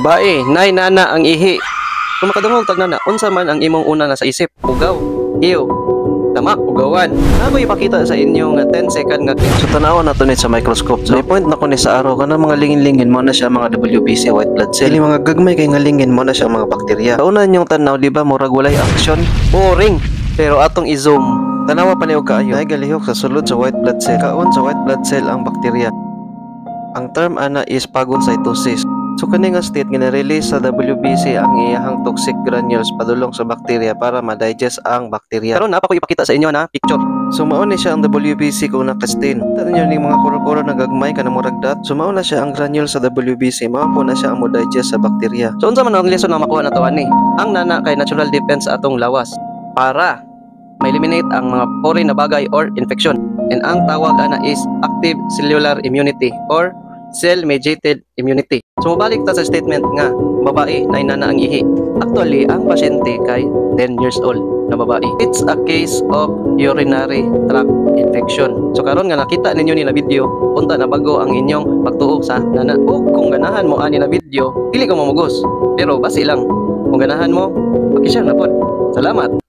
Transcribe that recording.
Babae, nay nana ang ihi. Kung makadungog tag nana, unsa man ang imong una na sa isip? Ugaw, iyo, tama, ugawan. Ako ipakita sa inyo nga 10 second nga clip. So tanawa na to ni sa microscope. So point na ko ni sa araw kanang mga lingin-lingin mo na siya mga WBC, white blood cell. Kini mga gagmay kay nga lingin mo na siya mga bakterya. Sa una inyong tanaw, di ba murag walay action? Boring. Pero atong i-zoom. Tanawa pa ni og kaayo. Naay galihok sa sulod sa white blood cell. Kaon sa white blood cell ang bakterya. Ang term ana is phagocytosis. So kani nga state nga na-release sa WBC ang iyahang toxic granules padulong sa bakterya para ma-digest ang bakterya. Karon naa pa ko ipakita sa inyo na picture. So mao ni siya ang WBC kung naka-stain. Kita ninyo ning mga color-color na gagmay kanang murag dot. So mao na siya ang granule sa WBC, mao po na siya ang mo-digest sa bakterya. So unsa man ang lesson na makuha nato ani? Ang nana kay natural defense sa atong lawas para ma-eliminate ang mga foreign na bagay or infection. And ang tawag ana is active cellular immunity or cell-mediated immunity. So mabalik ta sa statement nga babae na nana ang ihi. Actually, ang pasyente kay 10 years old na babae. It's a case of urinary tract infection. So karon nga nakita ninyo ni na video, unta na bago ang inyong pagtuo sa nana. O kung ganahan mo ani na video, dili ko mamugos. Pero basi lang. Kung ganahan mo, paki-share na pod. Salamat.